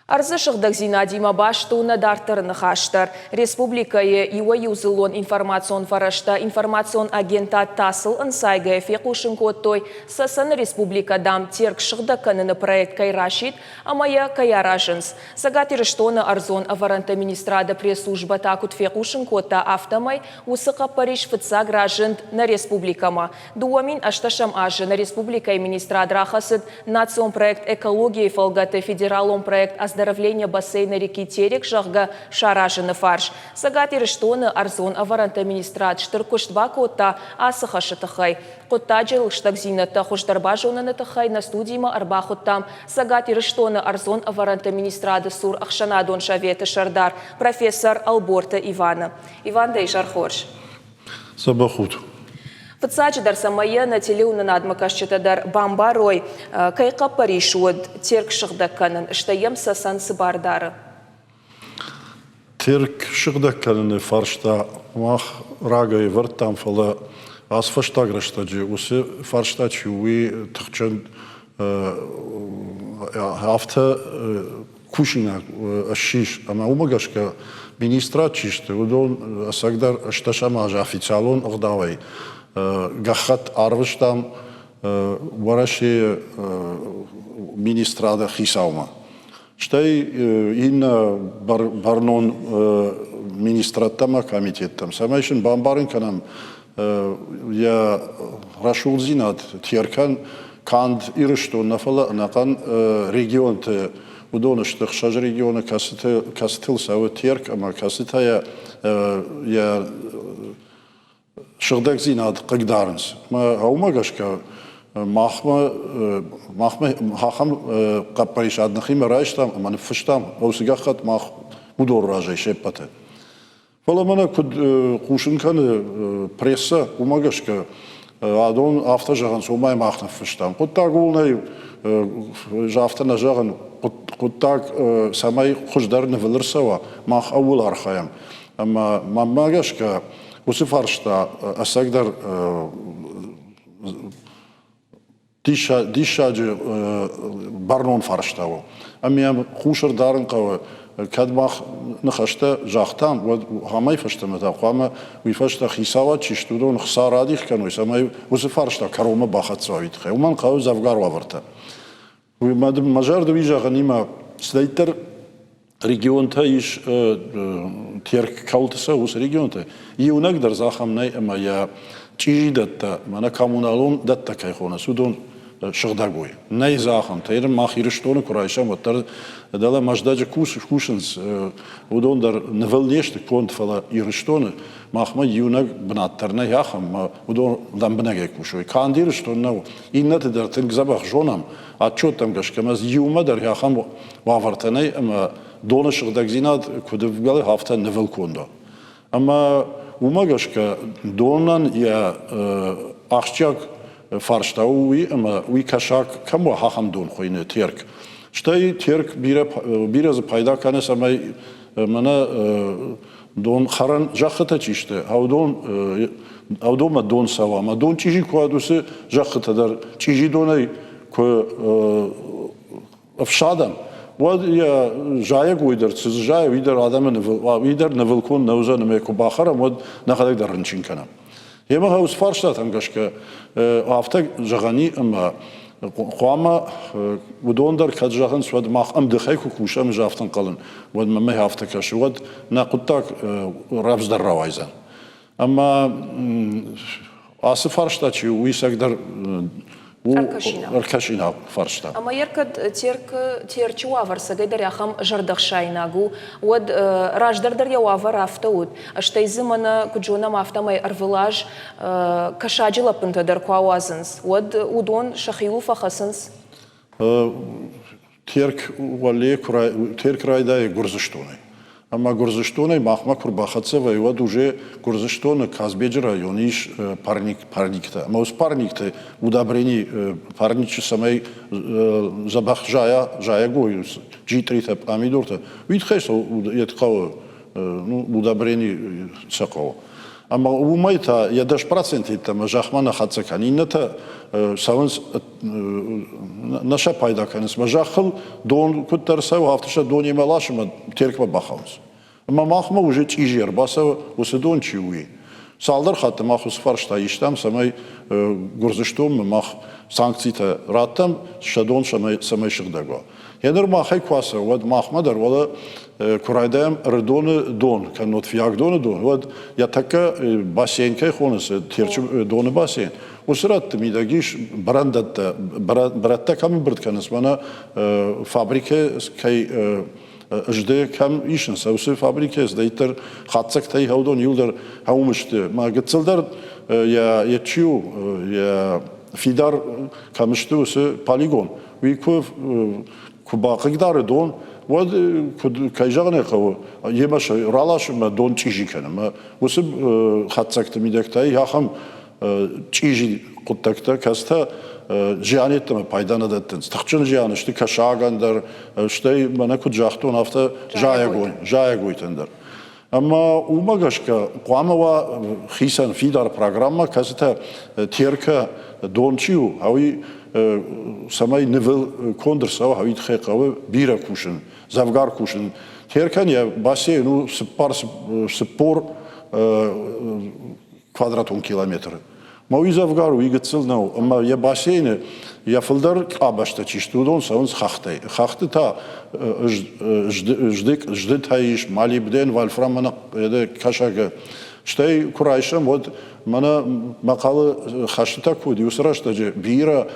Ӕрдзы сыгъдӕгдзинадимӕ баст у нӕ дарддӕры ныхас дӕр. Республикӕйы иуӕй-иу дзыллон информацион фӕрӕзтӕ информацион агентад ТАСС-ыл ӕнцайгӕйӕ фехъусын кодтой, Цӕцӕны республикӕ, дам, Терк сыгъдӕг кӕныны проект кӕй расидт ӕмӕ йӕ кӕй аразынц. Цӕгат Ирыстоны ӕрдзон ӕвӕрӕнты министрады пресс-службӕ та куыд фехъусын кодта, афтӕмӕй уыцы хъӕппӕрис фыццаг разынд нӕ республикӕмӕ. 2018 азы нӕ республикӕйы министрад рахӕцыд национ проект «Экология-йы фӕлгӕты федералон проект «Оздоровление бассейна реки Терек», зӕгъгӕ, саразыны фарс. Цӕгат Ирыстоны ӕрдзон ӕвӕрӕнты министрад стыр куыст бакодта ацы хӕсы тыххӕй. Хъуыддаджы лыстӕгдзинӕдтӕ хуыздӕр базоныны тыххӕй нӕ студимӕ ӕрбахуыдтам Цӕгат Ирыстоны ӕрдзон ӕвӕрӕнты министрады цур ӕхсӕнадон советы сӕрдар, профессор Ӕлборты Иваны. Иван, дӕ изӕр хорз. Дзӕбӕх ут. Фыццаджыдӕр, цӕмӕй йӕ нӕ телеуынынадмӕ кӕсджытӕ дӕр бамбарой, кӕй хъӕппӕрис уыд Терк сыгъдӕг кӕнын, стӕй йӕм Цӕцӕн цы бар дары? Терк сыгъдӕг кӕныны фарста мах рагӕй ӕвӕрдтам, фӕлӕ ацы фӕстаг рӕстӕджы уыцы фарста чи у, уый тыхджын афтӕ кусинаг ссис, ӕмӕ уымӕ гӕсгӕ министрад чи сты, уыдон ӕцӕгдӕр ӕстӕсӕм азы официалон ӕгъдауӕй гӕххӕтт арвыстам Уӕрӕсейы министрады хицаумӕ. Стӕй иннӕ бӕрнон министрадтӕ ӕмӕ комитеттӕм, цӕмӕй сын бамбарын кӕнӕм йӕ рӕсугъддзинад Теркӕн канд Ирыстон нӕ, фӕлӕ ӕнӕхъӕн регионты. Уыдон сты хсӕз регионы, кӕцытыл цӕуы Терк ӕмӕ кӕцытӕ йӕ сыгъдӕгдзинад хъыгдарынц. Уымӕ гӕсгӕ махмӕ махмӕ ахӕм хъӕппӕрисад нӕхимӕ райстам ӕмӕ ныффыстам уыцы гӕххӕтт мах уыдон разӕй се ппӕты. Фӕлӕ мӕнӕ куыд хъусын кӕны прессӕ, уымӕ гӕсгӕ адон афтӕ зӕгъынц, уымӕй мах ныффыстам. Хъуыддаг ууыл нӕй, афтӕ нӕ зӕгъын, хъуыддаг цӕмӕй хуыздӕр нывыл ӕрцӕуа, мах ӕууыл архайӕм. Ӕмӕ мӕнмӕ гӕсгӕ уыцы фарста ӕцӕгдӕр диссаджы бӕрнон фарста у. Ӕмӕ йӕм хъус ӕрдарын хъӕуы, кӕд мах ныхӕстӕ загътам, уӕд амӕй фӕстӕмӕ та хъуамӕ уый фӕстӕ хицауад чи сты, уыдон хца радих кӕной, цӕмӕй уыцы фарста кӕронмӕ бахӕццӕ уа, уый тыххӕй. Уымӕн хъӕуы дзӕвгар уавӕртӕ. Мӕ зӕрды уый зӕгъынимӕ, цыдӕриддӕр регионтӕ ис, Терк кӕуылты цӕуы, уыцы регионтӕ, иунӕг дӕр дзы ахӕм нӕй, ӕмӕ йӕ чъизи дӕттӕ, мӕнӕ коммуналон дӕттӕ кӕй хонынц, уыдон сыгъдӕг уой. Нӕй дзы ахӕмтӕ. Мах Ирыстоны куы райсӕм, уӕддӕр дӕлӕ Мӕздӕджы кусынц, уыдон дӕр нывыл не сты конд, фӕлӕ Ирыстоны махмӕ иунӕг бынат дӕр нӕй ахӕм, уыдон лӕмбынӕгӕй кусой. Канд Ирыстон нӕу, иннӕты дӕр тынг дзӕбӕх зонӕм, отчеттӕм гӕсгӕ ӕмӕ иумӕ дӕр ахӕм уавӕртӕ нӕй ӕмӕ доны сыгъдӕгдзинад куыд ӕвгӕлы, афтӕ нывыл конд у. Ӕмӕ уымӕ гӕсгӕ донӕн йӕ ахсджиаг фарста у уый, ӕмӕ уый кӕсаг кӕм уа, ахӕм дон хуыйны Терк. Стӕй Терк бирӕ, бирӕ дзы пайда кӕны, цӕмӕй мӕнӕ дон хӕрӕн зӕххытӕ чи сты, уыдон уыдонмӕ дон цӕуа. Ӕмӕ дон чъизи куы уа, уыцы зӕххытӕ дӕр чъизи донӕй куы ӕфсадӕн, уӕд йӕ зайӕгой дӕр цы зайы, уый дӕр адӕмы нывыл, уый дӕр нывыл конд нӕ уыдзӕн ӕмӕ куы бахӕрӕм, уӕд нӕхӕдӕг дӕр рынчын кӕнӕм. Йемӕ уыцы фарстатӕм гӕсгӕ афтӕ зӕгъӕн и, ӕмӕ хъуамӕ уыдон дӕр кӕд зӕгъынц, уӕд мах ӕмдыхӕй куы кусӕм, ӕз афтӕ ӕнхъӕлын, уӕд мӕм афтӕ кӕсы, уӕд нӕ хъуыддаг рӕвдздӕр рауайдзӕн. Ӕмӕ ацы фарста чи у, уый цӕгдӕр у ӕркӕсинаг фарста. Ӕмӕ йӕ кӕд Теркы, Терчы уавӕр цӕгӕйдӕр ахӕм зӕрдӕхсаинаг у, уӕд раздӕр дӕр йӕ уавӕр афтӕ уыд. Стӕй дзы мӕнӕ, куыд зонӕм, афтӕмӕй ӕрвылаз кӕсаджы лӕппынтӕ дӕр куы ауадзынц, уӕд уыдон сӕхиуыл фӕхӕцынц. Терк уӕле Терк райдайы Гуырдзыстонӕй. Ӕмӕ Гуырдзыстонӕй махмӕ куы рбахӕццӕ вӕййы, уӕд уже Гуырдзыстоны Казбеджы районы ис парник, парниктӕ. Ӕмӕ уыцы парникты удобрени парничы цӕмӕй дзӕбӕх зайа, зайӕгой джитъритӕ, пъамидортӕ, уый тыххӕй сӕ йед хъӕуы, ну, удобрени сӕ хъӕуы. Ӕмӕ уымӕй та йӕ 10% йеддӕмӕ зӕхмӕ нӕ хӕццӕ кӕны. Иннӕтӕ цӕуынц, нӕ сӕ пайда кӕнынц. Мӕ зӕххыл дон куыддӕр цӕуы, афтӕ сӕ донимӕ ласы ӕмӕ Теркмӕ бахауынц. Ӕмӕ махмӕ уже чъизи ӕрбацӕуы, уыцы дон чи у, уый. Цалдӕр хатты мах уыцы фарста истам, цӕмӕй Гуырдзыстонмӕ мах санкцитӕ раттӕм, сӕ дон цӕмӕй сыгъдӕг уа. Еныр махӕй куы ацӕуы, уӕд махмӕ дӕр уӕлӕ куы райдайӕм Ӕрыдоны дон, кӕннод Фиагдоны дон, уӕд йӕ тӕккӕ бассейн кӕй хонынц, Терчы доны бассейн, уыцы рӕтты мидӕг ис бырӕндӕттӕ, бырӕттӕ кӕм ӕмбырд кӕнынц, мӕнӕ фабрикӕ кӕй зды кӕм исынц, уыцы фабрикӕ цыдӕриддӕр хатдзӕгтӕй уыдон иуылдӕр уым сты. Мӕ гыццылдӕр йӕ чи у, йӕ фидар кӕм сты, уыцы полигон, уый куы куы бахъыгдары дон, уӕд куыд кӕй зӕгъын ӕй хъӕуы, йемӕ раласынмӕ дон чъизи кӕны. Мӕ уыцы хатдзӕгты мидӕг та ахӕм чъизи хъуыддӕгтӕ, кӕцытӕ зиан йеддӕмӕ пайда нӕ дӕттынц. Тыхджын зиан сты кӕсагӕн дӕр, стӕй мӕнӕ куыд загътон, афтӕ зайӕгойтӕн дӕр. Ӕмӕ уымӕ гӕсгӕ хъуамӕ уа хицӕн фидар программӕ, кӕцытӕ Теркӕ дон чи у, уый цӕмӕй нывыл конд ӕрцӕуа, уый тыххӕй хъӕуы бирӕ кусын, дзӕвгар кусын. Теркӕн йӕ бассейн у 44 квадратон километры. Мӕ уый дзӕвгар уый гыццыл нӕу, ӕмӕ йӕ бассейны йӕ фылдӕр къабӕзтӕ чи сты, уыдон цӕуынц хӕхтӕй. Хӕхты та здытӕ ис, молибден, вольфрам мӕнӕ кӕсагы. Стӕй куы райсӕм, уӕд мӕнӕ Мӕхъӕлы хӕстытӕ куы уыди, уыцы рӕстӕджы бирӕ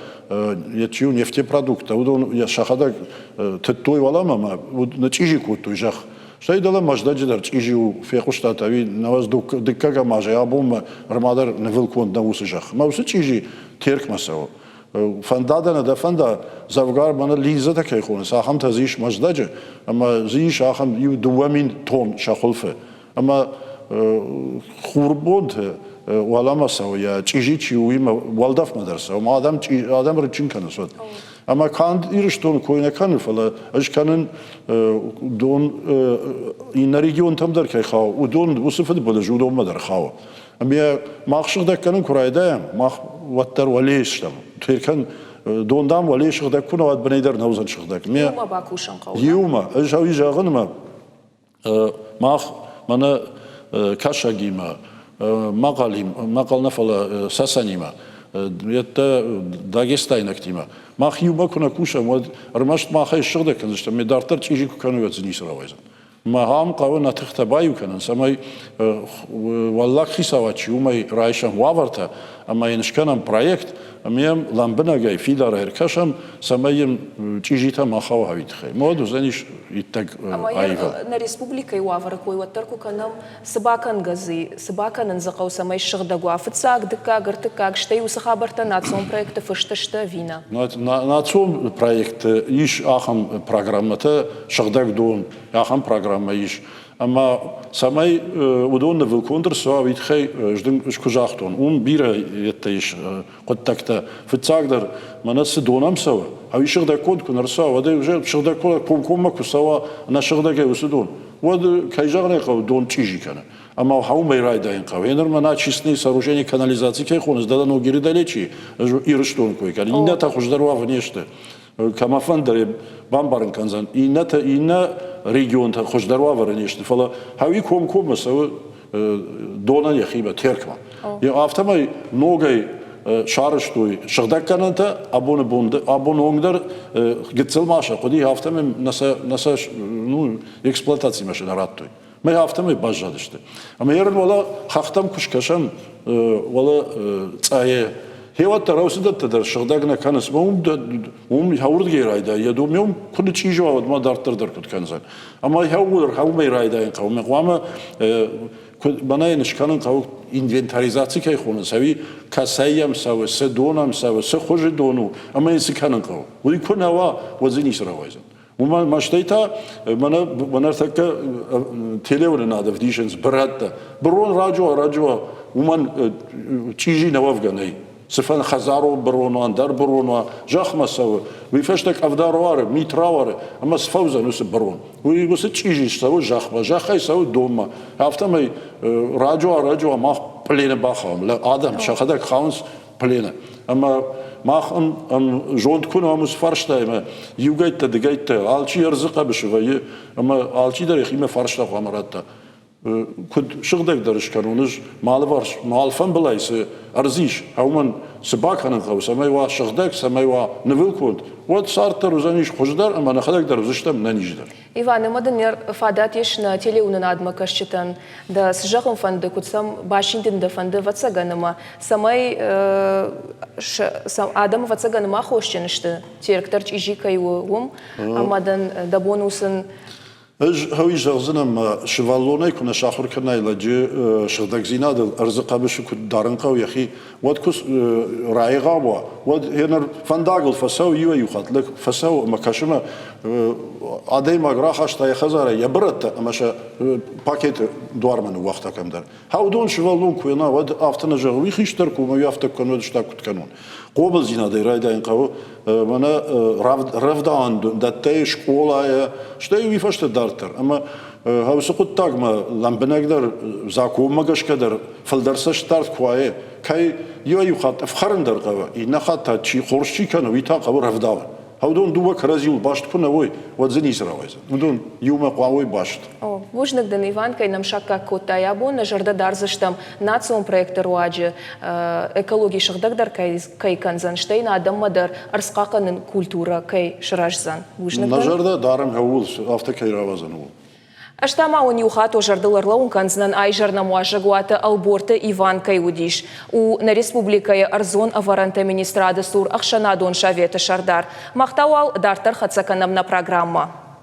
чи у нефтепродукттӕ, уыдон сӕхӕдӕг тыдтой уӕлӕмӕ ӕмӕ нычъизи кодтой зӕхх. Стӕй дӕлӕ Мӕздӕджы дӕр чъизи у, фехъуыстат ӕви науӕдз дыккӕгӕм азӕй абонмӕ ӕрмадӕр нывыл конд нӕ уыцы зӕхх. Мӕ уыцы чъизи Теркмӕ цӕуы. Фӕнда дӕ нӕ дӕ фӕнда, дзӕвгар мӕнӕ линзӕтӕ кӕй хонынц, ахӕмтӕ дзы ис Мӕздӕджы, ӕмӕ дзы ис ахӕм иу 2000 тонн сӕ хуылфы. Ӕмӕ хурбонты уӕлӕмӕ цӕуы, йӕ чъизи чи у, уыимӕ уӕлдӕфмӕ дӕр цӕуы, ӕмӕ адӕм, адӕм рынчын кӕнынц уӕд. Ӕмӕ канд Ирыстоны кой нӕ кӕны, фӕлӕ ӕз кӕнын дон иннӕ регионтӕм дӕр кӕй хауы, уыдон уыцы фыдбылыз уыдонмӕ дӕр хауы. Ӕмӕ мах сыгъдӕг кӕнын куы райдайӕм, мах уӕддӕр уӕлейы стӕм. Теркӕн дон дам уӕлейы сыгъдӕг куы нӕ уӕд бынӕй дӕр нӕ уыдзӕн сыгъдӕг. Иумӕ бакусын хъӕуы. Иумӕ. Ӕз уый зӕгъынмӕ мах мӕнӕ кӕсагимӕ, мӕхъӕлимӕ, мӕхъӕл нӕ, фӕлӕ цӕцӕнимӕ, йедтӕ дагестайнӕгтимӕ. Мах иумӕ куы нӕ кусӕм, уӕд ӕрмӕст махӕй ссыгъдӕг кӕндзыстӕм, ме дарддӕр чъизи куы кӕной, уӕд дзы ницы рауайдзӕн. Махӕн хъӕуы нӕ тыхтӕ баиу кӕнын, цӕмӕй уӕллаг хицауад чи, уымӕй райсӕм уавӕртӕ ӕмӕ йын скӕнӕм проект, ӕмӕ йӕм лӕмбынӕгӕй фидарӕй ӕркӕсӕм, цӕмӕй йын чъизитӕ ма хауа, уый тыххӕй. Уӕд уыдзӕнис иттӕг аивад. Нӕ республикӕйы уавӕры кой уӕддӕр куы кӕнӕм, цы бакӕнгӕ дзы, цы бакӕнын дзы хъӕуы, цӕмӕй ссыгъдӕг уа фыццаг, дыккаг, ӕртыккаг, стӕй уыцы хабӕрттӕ национ проекты фыст сты ӕви нӕ? Национ проекты ис ахӕм программӕтӕ, сыгъдӕг дон, ахӕм программӕ ис. Ӕмӕ цӕмӕй уыдон нывыл конд ӕрцӕуа, уый тыххӕй ӕз куы загътон, уым бирӕ йедтӕ ис хъуыддӕгтӕ. Фыццагдӕр, мӕнӕ цы дон ӕм цӕуы, ӕви сыгъдӕггонд куы нӕ рцӕуа, уӕд ӕй уже сыгъдӕггонд комкоммӕ куы цӕуа ӕнӕсыгъдӕгӕй уыцы дон, уӕд, кӕй зӕгъын ӕй хъӕуы, дон чъизи кӕны. Ӕмӕ уымӕй райдайын хъӕуы. Еныр мӕнӕ очистные сооружения канализаци кӕй хонынц, дӕлӕ Ногиры дӕле чи, ӕз Ирыстоны кой кӕнын. Иннӕтӕ хуыздӕр уавӕр не сты. Кӕмӕфӕндӕр бамбарын кӕндзӕн, иннӕтӕ иннӕ регионтӕ хуыздӕр уавӕры не сты, фӕлӕ хӕуи комкоммӕ цӕуы донӕн йӕхимӕ, Теркмӕ. Афтӕмӕй ногӕй сарӕзтой сыгъдӕггӕнӕнтӕ, абоны бон абоны онг дӕр гыццыл ма сӕ хъуыди, афтӕмӕй нӕ сӕ ну, эксплуатацимӕ сӕ нӕ радтой. Мӕ афтӕмӕй баззадысты. Ӕмӕ ерын уӕлӕ хӕхтӕм куы скӕсӕм, уӕлӕ цъайы хеуӕттӕ рӕуцыдӕттӕ дӕр сыгъдӕг нӕ кӕнынц. Уым уым уырдыгӕй райдайы, йӕ дом уым куы нычъизы уа, уӕд ма дарддӕр дӕр куыд кӕндзӕн. Ӕмӕ уымӕй райдайын хъӕуы. Мӕ хъуамӕ мӕнӕ йын скӕнын хъӕуы инвентаризаци кӕй хонынц, ӕви кӕцӕй йӕм цӕуы, цы дон ӕм цӕуы, цы хуызы дон у, ӕмӕ йын цы кӕнын хъӕуы. Уый куы нӕ уа, уӕд дзы ницы рауайдзӕн. Уымӕн мӕстӕй та мӕнӕ мӕнӕ ӕртӕккӕ телеуынынад ӕвдисынц бырӕттӕ. Бырон раджы уа, раджы уа, уымӕн чъизи нӕ уӕвгӕ нӕй. Цыфӕнды хӕдзарон бырон уа, ӕндӕр бырон уа, зӕхмӕ цӕуы. Уый фӕстӕ къӕвда руары, мит рауары, ӕмӕ сфӕудзӕн уыцы бырон. Уый уыцы чъизи цӕуы зӕхмӕ, зӕххӕй цӕуы донмӕ. Афтӕмӕй раджуа-раджуа мах плены бахауӕм. Адӕм сӕхӕдӕг хауынц плены. Ӕмӕ мах ӕм зонд куы нӕ уыцы фарстаимӕ иугӕйттӕ, дыгӕйттӕ, алчи ӕрдзы хъӕбысы вӕййы, ӕмӕ алчидӕр йӕхимӕ фарста хъуамӕ радта. Куыд сыгъдӕгдӕр скӕнон ӕз мӕ алыварс, мӕ алфӕмбылай цы ӕрдз ис, уымӕн цы бакӕнын хъӕуы, цӕмӕй уа сыгъдӕг, цӕмӕй уа нывылконд, уӕд цард дӕр уыдзӕнис хуыздӕр ӕмӕ нӕхӕдӕг дӕр уыдзыстӕм нӕниздӕр. Иван, ӕмӕ дын фадат ис нӕ телеуынынадмӕ кӕсджытӕн дӕ цы зӕгъын фӕнды, куыд сӕм басидын дӕ фӕнды, ӕвӕццӕгӕн, ӕмӕ цӕмӕй адӕм ӕвӕццӕгӕн ма аххосджын сты, Терк дӕр чъизи кӕй у, уым, ӕмӕ дын дӕ бон у сын Ӕз уый зӕгъдзынӕн, мӕ сывӕллонӕй куы нӕ сахуыр кӕнай лӕджы сыгъдӕгдзинадыл ӕрдзы хъӕбысы куыд дарын хъӕуы йӕхи, уӕд куы райгъау уа, уӕд еныр фӕндагыл фӕцӕуы иуӕй-иу хатт лӕг фӕцӕуы ӕмӕ кӕсы мӕ адӕймаг рахаста йӕ хӕдзарӕй йӕ бырӕттӕ ӕмӕ сӕ пакеты дуармӕ ныууагъта кӕмдӕр. Уыдон сывӕллон куы уа, уӕд афтӕ нӕ зӕгъы, уый хистӕр куы у, уый афтӕ куы кӕнон, уӕд ӕз та куыд кӕнон. Хъомылдзинадӕй райдайын хъӕуы мӕнӕ рӕвдауӕндӕттӕй, скъолайӕ, стӕй уый фӕстӕ дарддӕр. Ӕмӕ уыцы хъуыддагмӕ лӕмбынӕгдӕр законмӕ гӕсгӕ дӕр фылдӕр цӕстдард куы уайы, кӕй иуӕй-иу хатт ӕфхӕрын дӕр хъӕуы, иннӕ хатт та чи хорз чи кӕны, уый та хъӕуы рӕвдауын. Уыдон дыууӕ кӕрӕдзиуыл баст куы нӕ уой, уӕд дзы ницы рауайдзӕн. Уыдон иумӕ хъуамӕ уой баст. О, бузныг дын, Иван, кӕй нӕм саккаг кодтай. Абон нӕ зӕрдӕ дардзыстӕм национ проекты руаджы экологи сыгъдӕгдӕр кӕй кӕндзӕн, стӕй нӕ адӕммӕ дӕр ӕрдзхъахъхъӕнын культурӕ кӕй сырӕздзӕн. Бузныг дын. Нӕ зӕрдӕ дарӕм ууыл, афтӕ кӕй рауадзӕн, ууыл. Ӕз та ма уын иу хатт уӕ зӕрдыл ӕрлӕууын кӕндзынӕн, айзӕр нӕм уазӕгуаты Ӕлборты Иван кӕй уыдис. У нӕ республикӕйы ӕрдзон ӕвӕрӕнты министрады цур ӕхсӕнадон советы сӕрдар. Мах та уал дарддӕр хӕццӕ кӕнӕм нӕ программӕ.